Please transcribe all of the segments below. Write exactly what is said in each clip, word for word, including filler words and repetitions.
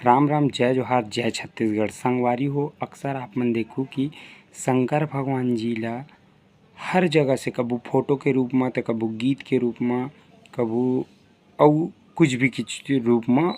राम राम, जय जोहार, जय छत्तीसगढ़। संगवारी हो, अक्सर आप मन देखहू कि शंकर भगवान जी ला हर जगह से, कभू फोटो के रूप म, त कभू गीत के रूप म, कभू अउ कुछ भी किच रूप म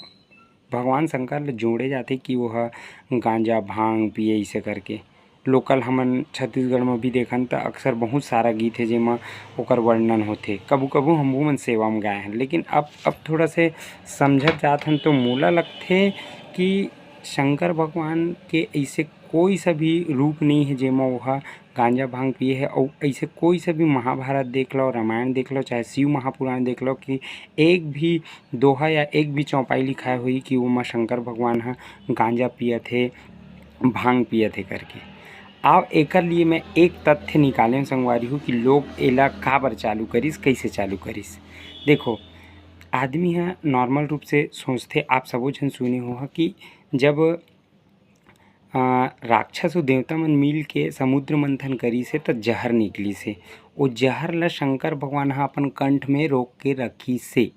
भगवान शंकर ल जोड़े जाथे कि वो ह गांजा भांग पिए, इसे करके। लोकल हमन छत्तीसगढ़ म भी देखन, त अक्सर बहुत सारा गीत हे, जेमा ओकर वर्णन होथे। कभू कभू हमहू मन सेवा म गाए हन, लेकिन अब अब थोड़ा से समझत जात हन, तो मोला लगथे कि शंकर भगवान के ऐसे कोई सा भी रूप नहीं है, जेमा वो ह गांजा भांग पिए है। अउ ऐसे कोई सा भी महाभारत देख लो, रामायण देख लो, चाहे शिव महापुराण देख लो, कि एक भी दोहा या एक भी चौपाई लिखाए हुई कि वो म शंकर भगवान ह गांजा पियत हे, भांग पियत हे करके। अब एकर लिए मैं एक तथ्य निकाले हूँ संगवारी हो कि लोग एला काबर चालू करिस, कैसे चालू करिस। देखो, आदमी ह नॉर्मल रूप से सोचथे, आप सबो झन सुने हो ह कि जब अ, राक्षस अउ देवता मन मिल के समुद्र मंथन करिस हे, त जहर निकलिस हे। ओ जहर ल शंकर भगवान ह अपन कंठ में रोक के रखिस हे।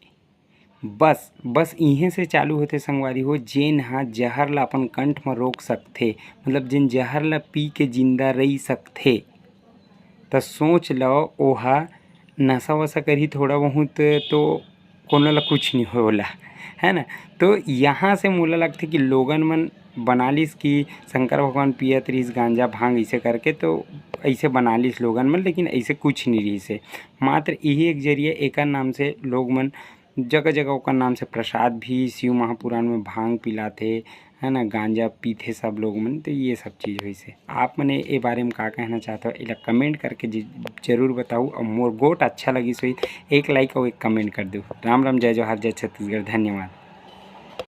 बस, बस इहें से चालू होथे संगवारी हो, जेन ह जहर ल अपन कंठ म रोक सकथे, मतलब जेन जहर ल पी के जिंदा रही सकथे, त सोच लो, ओहा नशा वशा करही थोड़ा बहुत, तो कोनो ला कुछ नहीं होला, है ना। तो यहाँ से मोला लगथे कि लोगन मन बना लिस कि शंकर भगवान पियत रहिस गांजा भांग, इसे करके, तो ऐसे बना लिस लोगन मन, लेकिन ऐसे कुछ नहीं रहिस हे। मात्र यही एक जरिया, एकर नाम से लोग मन जगह जगह ओकर नाम से प्रसाद भी, शिव महापुराण में भांग पिलाथे, है ना, गांजा पीथे सब लोग मन। तो ये सब चीज़ होइस हे। आप मन ए बारे में का कहना चाहत हो, एला कमेंट करके जि-, जरूर बताऊ। और मोर गोठ अच्छा लगिस होही, एक लाइक और एक कमेंट कर दो। राम राम, जय जोहार, जय छत्तीसगढ़, धन्यवाद।